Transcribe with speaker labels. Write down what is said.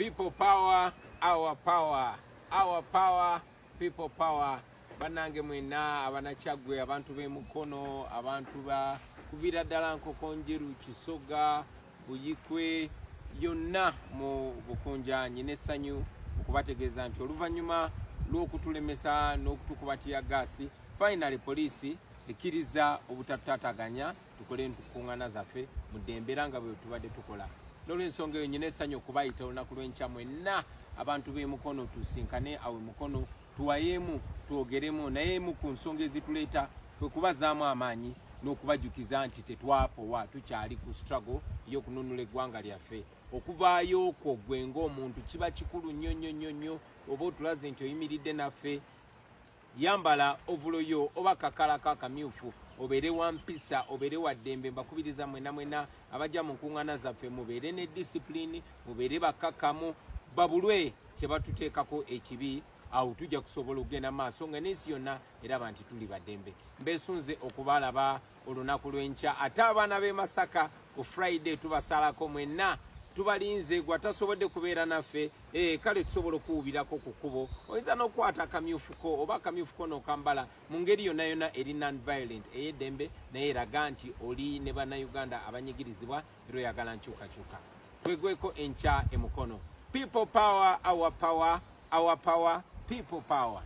Speaker 1: People power, our power, our power, people power. Bannange mwenna abanakyaggwe, abantu b'e Mukono, abantu ba kuviira ddala Nkokonjeru, Kisoga, Buyikwe, yonna mu Bukunja, nyina essanyu okubategeeza nti oluvannyuma lw'okutulemesa n'okutukuba tiyagaasi, finally poliisi ekkiriza obutatutaataganya tukole enkuŋŋaana zaffe mu ddembe era nga bwe tubadde tukola. N'olwensonga eyo, nyina essanyu okubayita olunaku lw'enkya mwenna abantu b'e Mukono, tusinkane awo e Mukono, tuwayeemu, twogeremu. Naye emu ku nsonga ezituleeta kwe kubazaamu amaanyi n'okubajjukiza nti tetwapowa, tukyali ku struggle ey'okununula eggwanga lyaffe. Okuvaayo okwo gwe ng'omuntu kiba kikulu nnyo nnyo nnyo nnyo, oba otulaze nti oyimiridde naffe. Yambala overall yo oba kakalako akamyufu, obeere wa mpisa, obeere wa ddembe. Mbakubiriza mwena mwena abajja mu nkuŋŋaana zaffe, mubeere ne discipline, mubeere bakkakkamu, babulwe kye batuteekako ekibi. Awo tujja kusobola okugenda maaso nga n'ensi yonna eraba nti tuli baddembe. Mbeesunze okubalaba olunaku lw'enkya. Ate abaana b'e Masaka, ku Friday tubasalako mwenna, tubalinze. Gwe atasobodde kubeera naffe, kale tusobola okuwubirako ku kkubo. Oyinza n'okukwata akamyufuko oba akamyufuko n'okambala mu ngeri yonna yonna eri non-violent, ey'eddembe, naye eraga nti oli ne Bannayuganda abanyigirizibwa era oyagala nkyukakyuka. Twegweko enkya e Mukono. People power, our power, our power, people power.